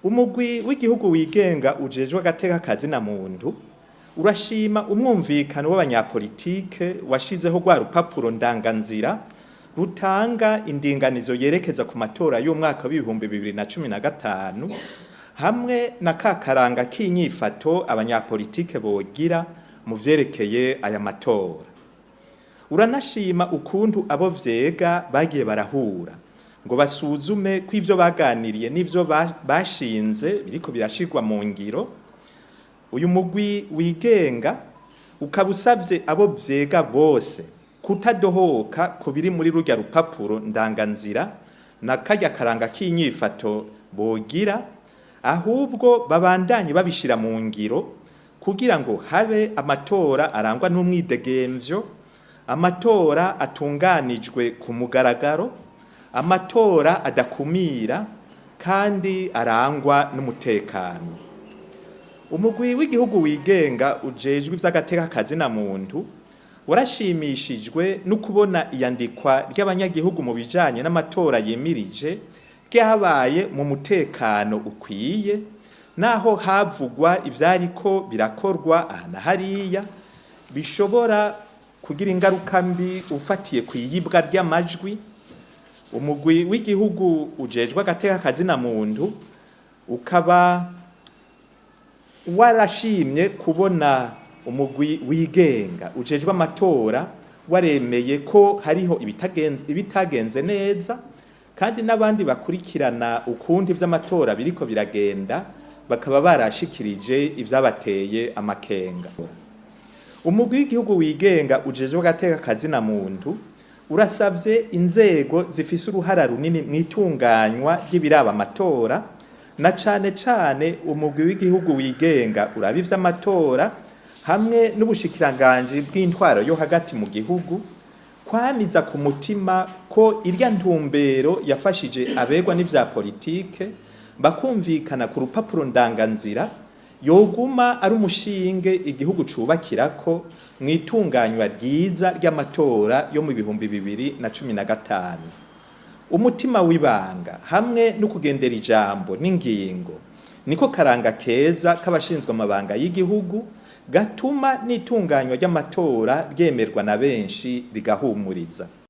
Umugwi w'igihugu wigenga ujejwe agateka kazina muntu urashima umwumvikano w'abanyapolitike washizeho rwa rupapuro ndanganzira rutanga indinganizo yerekeza ku matora y'umwaka w'2015 hamwe na kakaranga k'inyifato abanyapolitike bogira mu vyerekeye aya matora. Uranashima ukuntu abo vyega bagiye barahura ngo basuzume ko ivyo baganiriye n'ivyo bashinze biriko birashirwa mu ngiro. Uyu mugwi wigenga ukaba usavye abo vyega bose kutadohoka ku biri muri rurya rupapuro ndanganzira na karya karanga k'inyifato bogira, ahubwo babandanye babishira mu ngiro kugira ngo habe amatora arangwa n'umwidegemvyo, amatora atunganijwe ku mugaragaro, amatora adakumira kandi arangwa n'umutekano. Umugwi w'igihugu wigenga ujejwe ivy'agateka kazina muntu warashimishijwe no kubona iyandikwa ry'abanyagihugu mu bijanye n'amatora yimirije ryabaye mu mutekano ukwiye, naho havugwa ivyariko birakorwa aha na hariya bishobora kugira ingaruka mbi ufatiye kw'iyibwa ry'amajwi. Umugwi w'igihugu ujejwe agateka kazina muntu ukaba warashimye kubona umugwi wigenga ujejwe amatora waremeye ko hariho ibitagenze neza, kandi n'abandi bakurikirana ukundi vy'amatora biriko biragenda bakaba barashikirije ivyabateye amakenga. Umugwi w'igihugu wigenga ujejwe agateka kazina muntu urasavye inzego zifise uruhara runini mw'itunganywa ry'ibiraba amatora, na cane cane umugwi w'igihugu wigenga uraba ivy'amatora hamwe n'ubushikiranganji bw'intwaro yo hagati mu gihugu, kwamiza ku mutima ko irya ntumbero yafashije abegwa n'ivya politike bakumvikana ku rupapuro ndanganzira yoguma ari umushinge igihugu cubakirako mw'itunganywa ryiza ry'amatora yo mu 2015. Umutima w'ibanga hamwe no kugendera ijambo n'ingingo niko karanga keza k'abashinzwe amabanga y'igihugu gatuma n'itunganywa ry'amatora ryemerwa na benshi rigahumuriza.